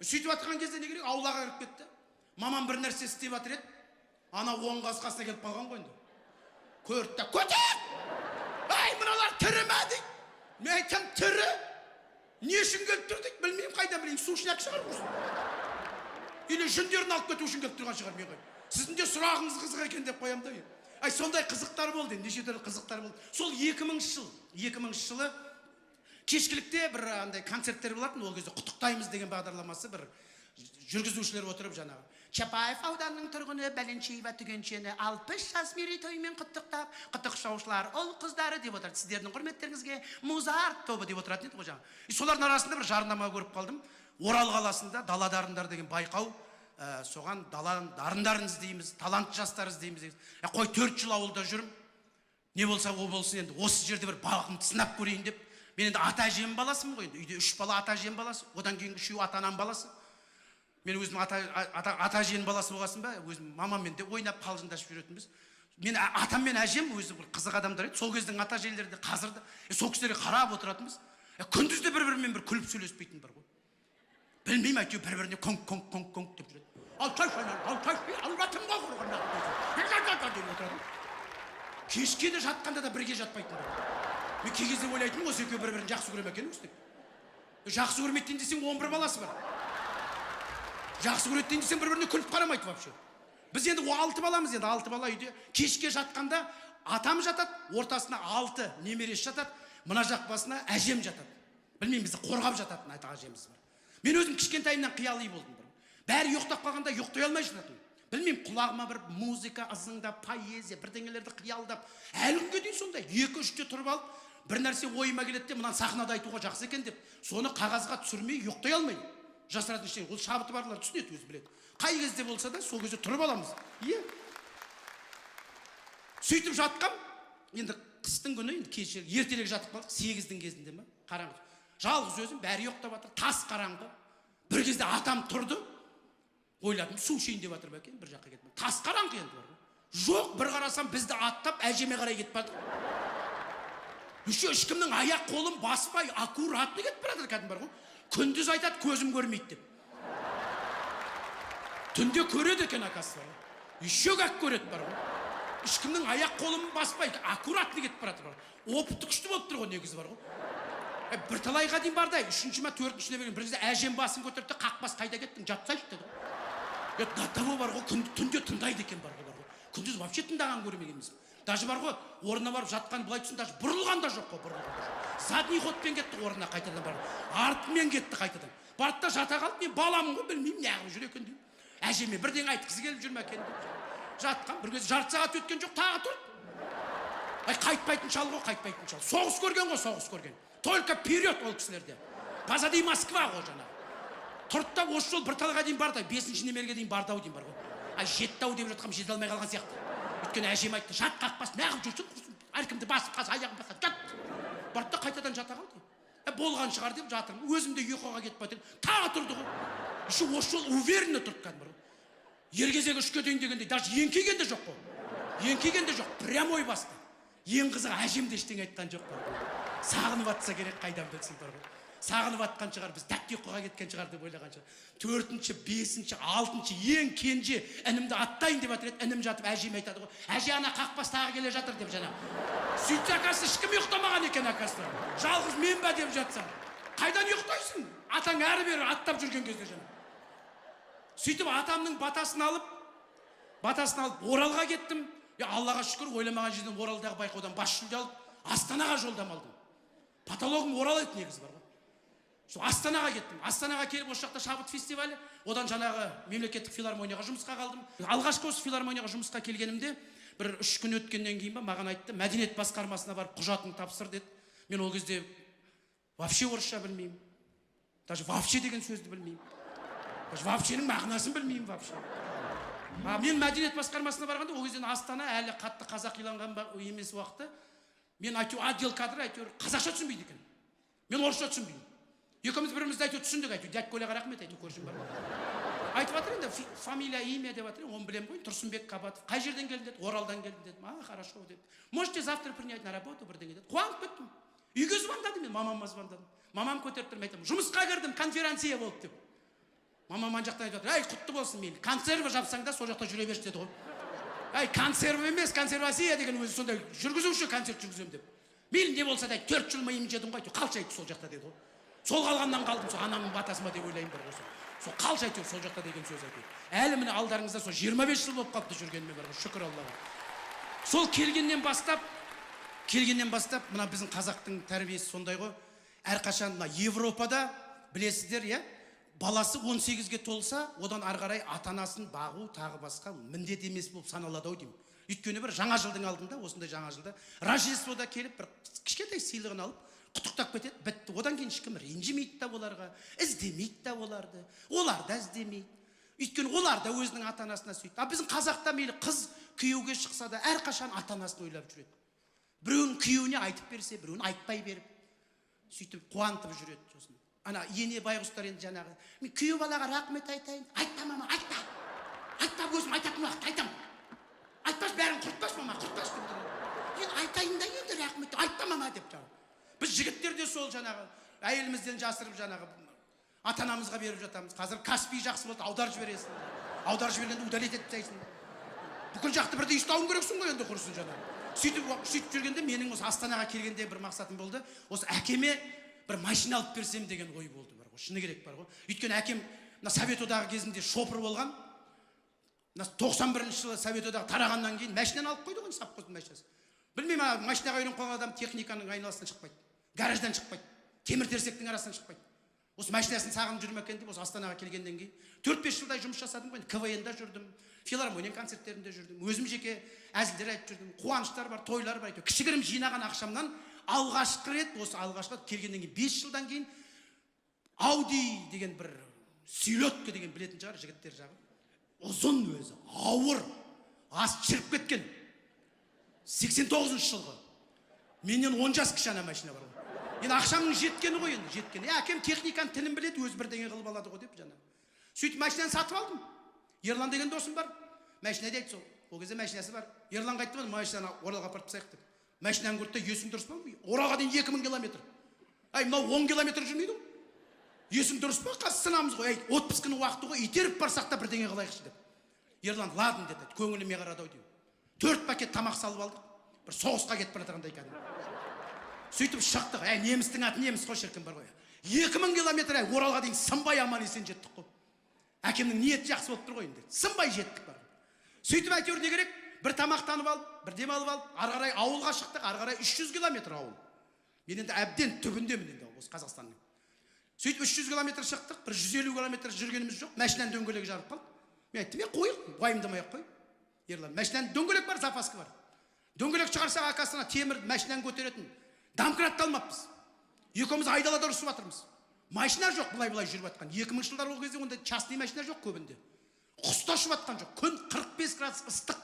Сөйтіп жатқан кезде не керек, аулаға кіріп кетті. Мамам бір нәрсе істеп жатыр еді, ана оң қаз қасына келіп қалған ғой енді. Көрді да: «Көтер, ай, мыналар тірі ма?» – дейді. Мен айтамын: «Тірі, не үшін келіп тұр?» – дейді. «Білмеймін, қайдан білейін, сушняк шығар құрсын, или жүндерін алып кету үшін келіп тұрған шығар». Мен қой, «Сіздің де сұрағыңыз қызық екен», – деп қоямын да. Ай, сондай қызықтар болды енді, неше түрлі қызықтар болды. Сол 2000 жыл, 2000 жылы кешкілікте бір андай концерттер болатын. Ол кезде «Құттықтаймыз» деген бағдарламасы, бір жүргізушілер отырып, жаңағы Чапаев ауданының тұрғыны Бәленшеева Түгеншені 60 жас мерейтойымен құттықтап, құттықтаушылар ұл қыздары деп отырады, сіздердің құрметтеріңізге Музарт тобы деп отыратын еді ғой жаңағы. И солардың арасында бір жарнама көріп қалдым: Орал қаласында «Дала дарындар» деген байқау, соған дала дарындарын іздейміз, талантты жастар іздейміз деген. Қой, 4 жыл ауылда жүрмін, не болса о болсын, енді осы жерде бір бағымды сынап көрейін деп. Мен енді ата әжемнің баласымын ғой енді, үйде үш бала ата әжемнің баласы, одан кейінгі үшеуі ата анам баласы. Мен өзім ата әженің баласы болғасын ба, өзім мамаммен де ойнап, қалжыңдасып жүретінбіз. Мен атам мен әжем өзі бір қызық адамдар еді, сол кездің ата әжелері де, қазір де. Сол кісілерге қарап отыратынбыз. Күндіз де бір бірімен бір күліп сөйлеспейтін бар ғой, білмеймін, әйтеуір бір біріне «конк, конк, конк, конк» деп жүреді. Деп отырады. Кешке де жатқанда да бірге жатпайтын бар. Мен кей кезде ойлайтынмын, осы екеуі бір бірін жақсы көре ме екен өзі деп. Жақсы көрмейді десең, 11 баласы бар. Жақсы көреді десең, бір біріне күліп қарамайды вообще. Біз енді алты баламыз енді, алты бала үйде. Кешке жатқанда атам жатады, ортасына алты немересі жатады, мына жақ басына әжем жатады. Білмеймін, бізді қорғап жататын ата әжеміз бар. Мен өзім кішкентайымнан қияли болдым бір. Бәрі ұйықтап қалғанда ұйықтай алмай жататынмын. Білмеймін, құлағыма бір музыка ызыңдап, поэзия, бірдеңелерді қиялдап, әлі күнге дейін сондай. 2-3-те тұрып алып, бір нәрсе ойыма келеді де, мынаны сахнада айтуға жақсы екен деп, соны қағазға түсірмей ұйықтай алмаймын. Жасыратын ештеңе, ол шабыты барлар түсінеді, өзі біледі. Қай кезде болса да, сол кезде тұрып аламыз, иә. Сөйтіп жатқам енді, қыстың күні енді, кеше ертерек жатып қалдық, 8-дің кезінде ма, қараңғы, жалғыз өзім, бәрі ұйықтап жатыр, тас қараңғы. Бір кезде атам тұрды. Ойладым, су ішейін деп жатыр ма екен, бір жаққа кетіп, тас қараңғы енді бар ғой. Жоқ, бір қарасам, бізді аттап, әжеме қарай кетіп бара жатыр. Еще ешкімнің аяқ қолын баспай, аккуратно кетіп бара жатыр кәдімгі бар ғой. Күндіз айтады «көзім көрмейді» деп, түнде көреді екен, оказывается, еще как көреді бар ғой. Ешкімнің аяқ қолын баспай, аккуратно кетіп бара жатыр бар ғой. Опыты күшті болып тұр ғой негізі бар ғой. Бірталайға дейін барды, үшінші ма, төртіншіне берген бір кезде әжем басын көтерді де: «Қақбас, қайда кеттің, жатсайшы», – деді ғой. До того бар ғой, түнде тыңдайды екен бар ғой, бар ғой. Күндіз вообще тыңдаған көрмегенбіз даже бар ғой. Орнына барып жатқан былай тұрсын, даже бұрылған да жоқ қой, бұрылған да жоқ. Задний ходпен кетті орнына қайтадан, барып артымен кетті. Қайтадан барды да жата қалды. Мен баламын ғой, білмеймін, неғып жүр екен деймін, әжеме бірдеңе айтқысы келіп жүр ме екен деп жатқан. Бір кезде жарты сағат өткен жоқ, тағы тұрды. Ай, қайтпайтын шал ғой, қайтпайтын шал, соғыс көрген ғой, соғыс көрген. Только вперед ол кісілерде, позади Москва ғой жаңағы. Тұрды да, осы жол бірталайға дейін барды, бесінші немереге дейін барды ау деймін бар ғой. А, жетті ау деп жатқанмын, жете алмай қалған сияқты. Өйткені әжем айтты: «Жат, қақбас, неғып жүрсің, құрсын, әркімді басып қазір аяғын басады, жат». Барды да қайтадан жата қалды. Болған шығар деп жатырмын, өзім де ұйқыға кетіп бара жатырмын, тағы тұрды ғой. Еще осы жолы уверенно тұрды кәдімгі бар ғой. Ер кезегі үшке дейін дегендей, даже еңкейген де жоқ қой, еңкейген де жоқ, прямой басты. Ең қызығы, әжем де ештеңе айтқан жоқ бар ғой. Сағынып жатса керек, қайдан білсін бар ғой, сағынып жатқан шығар, біз тәтті ұйқыға кеткен шығар деп ойлаған шығар. Төртінші, бесінші, алтыншы, ең кенже інімді аттайын деп жатыр еді. Інім жатып әжеме айтады ғой: «Әже, ана қақбас тағы келе жатыр», – деп жаңағы. Сөйтсе, оказывается, ешкім ұйықтамаған екен, оказывается, жалғыз мен ба деп жатсам. Қайдан ұйықтайсың, атаң әрі бері аттап жүрген кезде жаңағы. Сөйтіп атамның батасын алып Оралға кеттім. Е, Аллаға шүкір, ойламаған жерден Оралдағы байқаудан бас жүлде алып, Астанаға жолдама алдым. Потологым Орал еді негізі бар ғой. Сол Астанаға кеттім. Астанаға келіп, осы жақта «Шабыт» фестивалі, одан жаңағы мемлекеттік филармонияға жұмысқа қалдым. Алғашқы осы филармонияға жұмысқа келгенімде, бір 3 күн өткеннен кейін ба, маған айтты: «Мәдениет басқармасына барып құжатыңды тапсыр», – деді. Мен ол кезде вообще орысша білмеймін, даже «вообще» деген сөзді білмеймін, даже «вообщенің» мағынасын білмеймін вообще. А мен мәдениет басқармасына барғанда, ол кезде Астана әлі қатты қазақиланған емес уақыты. Мен әйтеуір отдел кадр, әйтеуір қазақша түсінбейді екен, мен орысша түсінбеймін. Екеуміз бір бірімізді әйтеуір түсіндік. Әйтеуір дядь Коляға рахмет, әйтеуір көршім бар ғой. Айтып жатыр енді, фамилия, имя деп жатыр, оны білемін ғой, Тұрсынбек Қабатов. «Қай жерден келдің?» – деді. «Оралдан келдім», – дедім. «А, хорошо», – деді. «Можете завтра принять на работу», бірдеңе деді. Қуанып кеттім. Үйге звондадым мен, мамама звондадым. Мамам көтеріп тұр. Мен айтамын: «Жұмысқа кірдім, конферансье болып», – деп. Мамам ана жақтан айтып жатыр: «Әй, құтты болсын, мейлі, консерві жапсаң да, сол жақта жүре берші», – деді ғой. Әй, консерв емес, консервация деген өзі сондай жүргізуші, концерт жүргіземін деп. Мейлі, не болса да, 4 жыл миым жедің ғой, әйтеуір, қалшы әйтеуір сол жақта деді ғой. Сол қалғаннан қалдым, сол анамның батасы ма деп ойлаймын бір осы. Сол қалшы әйтеуір сол жақта деген сөз әйтеуір. Әлі міне алдарыңызда сол 25 жыл болып қалыпты жүргеніме бар ғой, шүкір Аллаға. Сол келгеннен бастап мына біздің қазақтың тәрбиесі сондай ғой. Әрқашан мына Европада білесіздер, иә, баласы 18-ге толса, одан ары қарай ата анасын бағу тағы басқа міндет емес болып саналады ау деймін. Өйткені бір жаңа жылдың алдында, осындай жаңа жылда, рождествода келіп, бір кішкентай сыйлығын алып, құттықтап кетеді, бітті. Одан кейін ешкім ренжімейді да оларға, іздемейді да оларды, олар да іздемейді. Өйткені олар да өзінің ата анасына сөйтті. А біздің қазақта мейлі қыз күйеуге шықса да, әрқашан ата анасын ойлап жүреді. Біреуінің күйеуіне айтып берсе, біреуін айтпай беріп, сөйтіп қуантып жүреді. Сосын ана ене байғұстар енді жаңағы: «Мен күйеу балаға рахмет айтайын». «Айтпа, мама, айтпа, айтпа, өзім айтатын уақытта айтамын, айтпашы, бәрін құртпашы, мама, құртпашы», – деп отырады. «Енді айтайын да енді рахмет». «Айтпа, мама», – деп. Жаңағы біз жігіттер де сол жаңағы әйелімізден жасырып, жаңағы ата анамызға беріп жатамыз. Қазір Каспий жақсы болды, аударып жібересің. Аударып жібергенде удалить етіп тастайсың. Бүкіл жақты бірдей ұстауың керексің ғой енді, құрысын жаңағы. Сөйтіп жүргенде менің осы Астанаға келгенде бір мақсатым болды: осы әкеме бір машина алып берсем деген ой болды бар ғой, шыны керек бар ғой. Өйткені әкем мына Совет Одағы кезінде шопыр болған. Мына 91-жылы Совет Одағы тарағаннан кейін машинаны алып қойды ғой, совхоздың машинасы. Білмеймін, ана машинаға үйреніп қалған адам техниканың айналасынан шықпайды, гараждан шықпайды, темір терсектің арасынан шықпайды. Осы машинасын сағынып жүр ме екен деп, осы Астанаға келгеннен кейін 4-5 жылдай жұмыс жасадым ғой енді. КВН да жүрдім, филармонияның концерттерінде жүрдім, өзім жеке әзілдер айтып жүрдім. Қуаныштар бар, тойлар бар. Әйтеуір кішігірім жинаған ақшамнан алғашқы рет, осы алғашқы келгеннен кейін, 5 жылдан кейін Ауди деген бір селедка деген, білетін шығар жігіттер жағы, ұзын өзі, ауыр, ас шіріп кеткен, 89-жылғы, менен 10 жас кіші ана машина бар ғой. Енді ақшамның жеткені ғой енді, жеткені. Е, әкем техниканың тілін біледі, өзі бірдеңе қылып алады ғой деп жаңа. Сөйтіп машинаны сатып алдым. Ерлан деген досым бар, машина дейді, сол ол кезде машинасы бар. Ерланға айттым: «Машинаны Оралға апарып тастайық», – деп. Машинаны көрді де: «Есің дұрыс па? Оралға дейін 2000 километр, әй, мынау 10 километр жүрмейді ғой, есің дұрыс па? Қазір сынамыз ғой, әй, отпускінің уақыты ғой, итеріп барсақ та бірдеңе қылайықшы», – деп. Ерлан «Ладно» деді, көңіліме қарады ау деймін. Төрт пакет тамақ салып алдық, бір соғысқа кетіп бара жатқандай кәдімгі. Сөйтіп шықтық. Әй, немістің аты неміс қой, шіркін, бар ғой, 2000 километр, әй, Оралға дейін сынбай аман есен жеттік қой. Әкемнің ниеті жақсы болып тұр ғой енді, сынбай жеттік бар. Сөйтіп әйтеуір не керек, бір тамақтанып алып, бір демалып алып, ары қарай ауылға шықтық. Ары қарай 300 километр ауыл. Мен енді әбден түбіндемін енді осы Қазақстанның. Сөйтіп 300 километр шықтық, бір 150 километр жүргеніміз жоқ, машинаның дөңгелегі жарып қалды. Мен айттым: «Е, қойық, уайымдамай ақ қой, Ерлан, машинаның дөңгелек бар, запаска бар». Дөңгелек шығарсақ, оказывается, темір машинаны көтеретін домкратты алмаппыз. Екеуміз айдалада ұрысып жатырмыз, машина жоқ, былай былай жүріп жатқан. 2000-жылдар, ол кезде ондай частный машина жоқ көбінде, құс та ұшып жатқан жоқ, күн 45 градус ыстық.